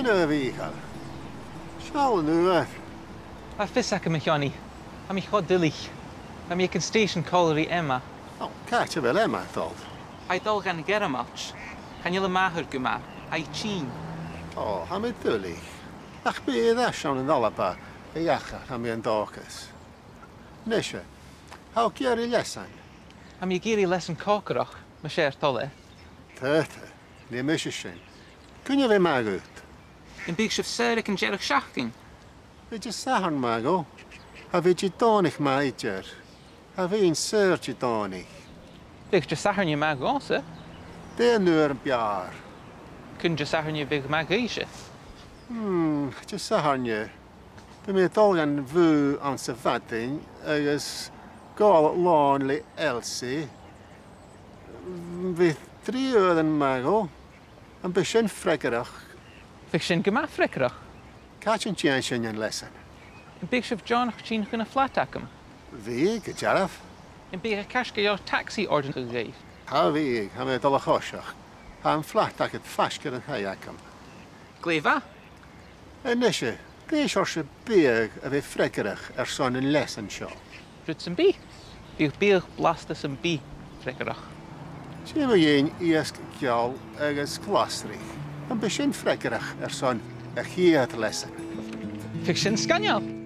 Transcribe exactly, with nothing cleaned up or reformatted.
A Mhìcheil. Seall an uair. Tha fios agam, a Sheonaidh. Tha mi cho duilich. Tha mi aig an stèisean còmhla ri Emma. Ò, càit a bheil Emma a' dol? Tha i a' dol dhan Ghearmailt. Chan eil a màthair gu math. Tha i tinn. Ò, tha mi duilich. Ach bidh i air ais ann an Alba a dh'aithghearr, tha mi an dòchas. A-nise, tha thu ag iarraidh leasan? Tha mi ag iarraidh leasan còcaireachd, mas e ur toil e. Tha, tha, nì mise sin. Cuin a bhios math dhut? Am biodh sibh saor aig an deireadh-sheachdain? Bidh Disathairne math dhomh. Cha bhi Didòmhnaich math idir. Cha bhithinn saor Didòmhnaich. Bhiodh Disathairne math dhòmhsa. Dè an uair am b' fheàrr? Cuin Disathairne a bhiodh math dhuibhse? Hmm, Disathairne. Bidh mi a' dol dhan bhùth anns a' mhadainn agus gabhail lòn le Elsie. Bhiodh trì uairean math dhomh. Am biodh sin freagarrach? Bhiodh sin gu math freagarrach. Càit an dèan sinn an leasan? Am biodh sibh deònach tighinn chun a' flat agam? Bhiodh, gu dearbh. Am biodh e ceart gu leòr tagsaidh a òrdachadh dhuibh? Cha bhiodh, tha mi a' dol a choiseachd. Tha am flat agad faisg air an taigh agam. Glè mhath. A-nise, dè seòrsa biadh a bhiodh freagarrach airson an leasan seo? Rud sam bith. Bhiodh biadh blasta sam bith freagarrach. 'S e mo dheidhinn iasg geal agus glasraich. Am biodh sin freagarrach airson a' chiad leasan? Bhiodh sin sgoinneil!